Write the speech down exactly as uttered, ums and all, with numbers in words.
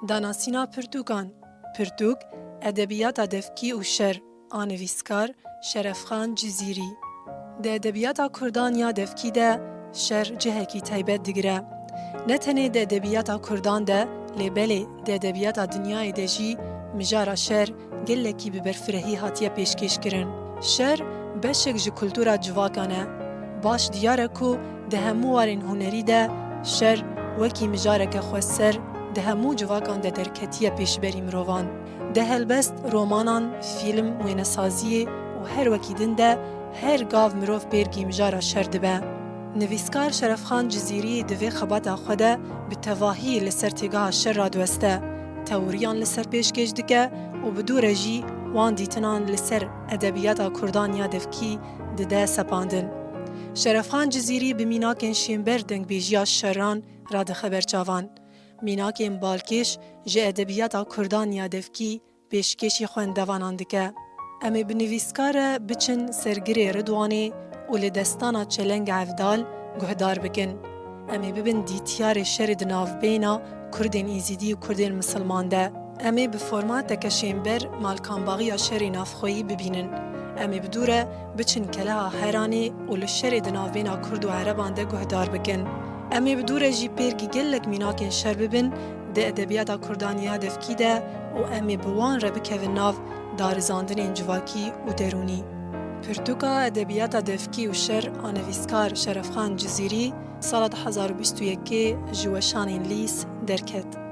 Danasîna pirtûkan. Pirtûk, edebiyata devkî û şer, a nivîskar Şerefxan Cizîrî. Di edebiyata kurdan ya devkî de şer cihekî taybet digire. Ne tenê di edebiyata kurdan de, lê belê di edebiyata dinyayê de jî mijara şer gelekî bi berfirehî hatiye pêşkêşkirin. Şer beşek ji kultura civakan e. Baş diyar e ku di hemû warên hunerî de şer wekî mijareke xwezser di hemû civakan de derketiye pêşberî mirovan. Di helbest, romanan, fîlm, wênesaziyê û her wekî din de her gav mirov pêrgî mijara şer dibe. Nivîskar Şerefxan Cizîrî di vê xebata xwe de bi tevahî li ser têgeha şer radiweste, teoriyan li ser pêşkêş dike û bi dû re jî wan dîtinan li ser edebiyata kurdan ya devkî dide sepandin. Şerefxan Cizîrî bi mînakên şênber dengbêjiya şeran radixe ber çavan. Mînakên balkêş ji edebiyata kurdan ya devkî pêşkêşî xwendevanan dike. Em ê bi nivîskar re biçin ser Girê Ridwanê û li destana Çeleng Evdal guhdar bikin. Em ê bibin dîtyarê şerê di navbeyna Kurdên Êzidî û Kurdên Misilman de. Em ê bi formateke şênber malkambaxiya şerê navxweyî bibînin. Em ê bi dû re biçin keleha Heranê û li şerê di navbeyna Kurd û Ereban de guhdar bikin. Em ê bi dû re jî pêrgî gelek mînakên şer bibin di edebiyata kurdan ya devkî de û em ê bi wan re bikevin nav darizandinên civakî û derûnî. Pirtûka Edebiyata Devkî û Şer a nivîskar Şerefxan Cizîrî sala du hezar û bîst û yekê ji weşanên Lîs derket.